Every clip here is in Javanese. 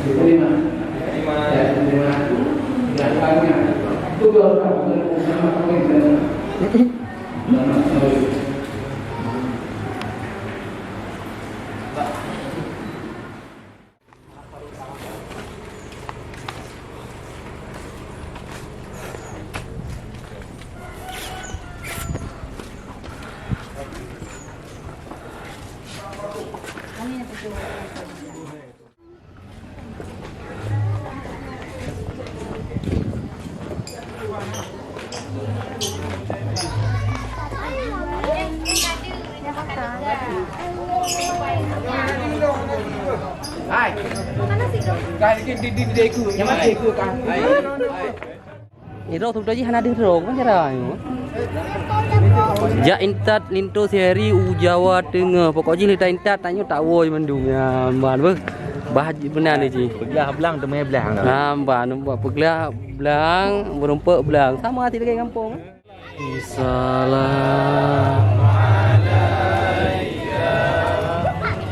Diterima. Ya, diterima. Dilakukannya. Itu kalau sama kawin dan Iro tu dah hana ding rong kan cara ayo. Ja intat linto sehari u Jawa Tengah. Pokoknya lita intat tanya tak woi mendung ya ban beh. Bah benar ni ji. Belah belang temai belang. Ha ban buat pegelah belang, berumpek belang. Sama hati dekat kampung. Salam alaika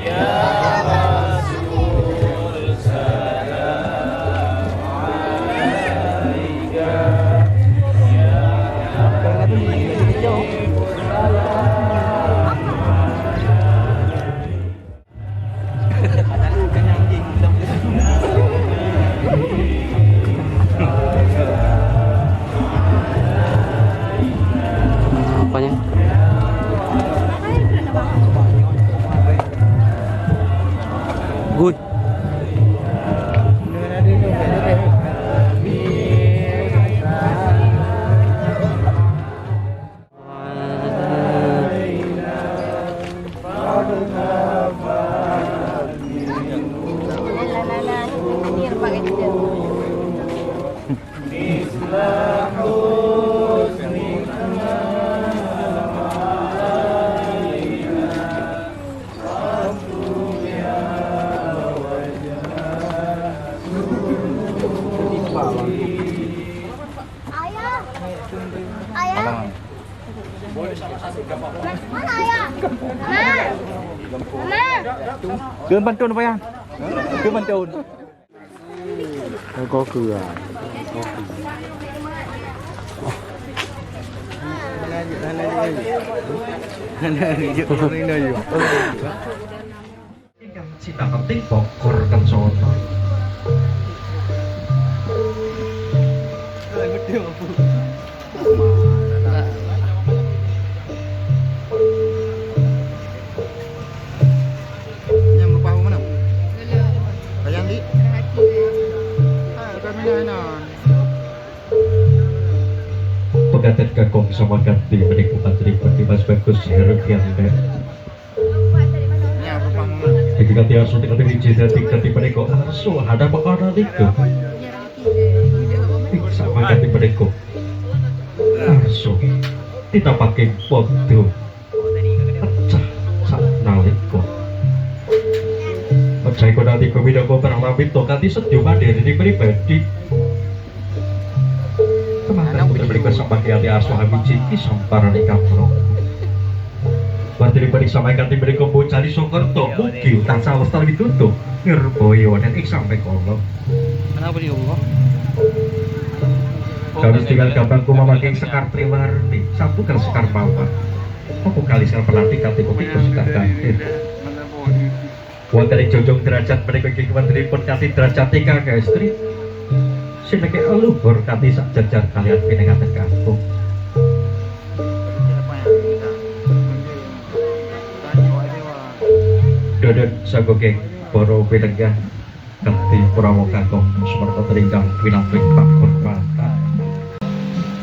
ya Rasul salam alaika ya Habib salam. Apanya? Gui. Ayah. Ayah. Mana ayah? Mama. Mama. Cứ bánh trôn phải không? Cứ bánh trôn. Có cửa. Cita penting Bogor Kencana. Pengantin kakung sama ganti menika panjenengan Mas Bagus Herufianto. Iki kanthi arsa kanthi wiji dadi kanthi menika arsa hadap perkara niku. Sama kanthi menika arsa ditapake padha pecah saknalika. Pecah iku nalika minangka perlamito kanthi sedya mandiri pribadi. Kemanten putra menika samangke ati arsa hamiji ki samparane kapro. Wartini periksa kanthi menika bocah Sokerto mugi tansah lestari pitutuh ngirbaya wonten ing samekala. Kenapa di Allah? Kami tinggal gampang kumamaking Sekar Triwarni, sampukan Sekar Mawar. Opo kali sel pelatih kanthi kopi Sekar Kantin. Wonten ing jonjong derajat menika inggih wontenipun kanthi derajat ingkang estri. Sineke luhur kanthi sak jajar kalian pinengaten kakung. Dodot sagogeng para pilenggah kanthi prawa kakung sumerta ingkang pinanggih pakurmatan.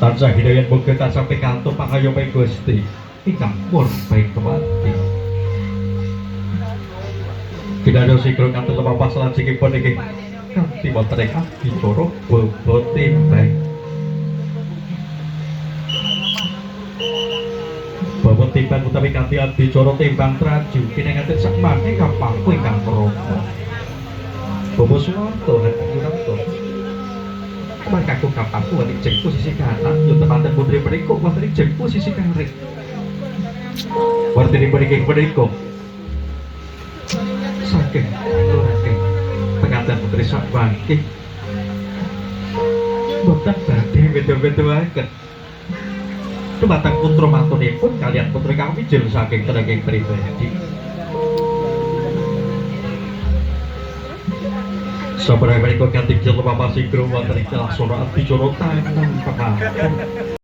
Tansah hidayat muga tansah pikantuk pangayome Gusti ingkang murba kemati. Kinado sikro kanthi lemah salajengipun inggih kanthi wonten ing adicara bobot timbang. Bobot timbang utawi kanthi adicara timbang traju kinengaten sakmangke kapangku ingkang krama. Bapak Suwanto lan Yuranto. Mangkaku kapangku wonten ing posisi kanan, yen temanten putri menika wonten ing posisi kari. Wonten ing punika saking lurake pengantin putri sak mangke boten badhe beda-bedaaken dumateng putra mantunipun kaliyan putri kang mijil saking trenging pribadi. Sampun menika kanthi jelema pasigra wonten ing laksana adicara tanam pekaken.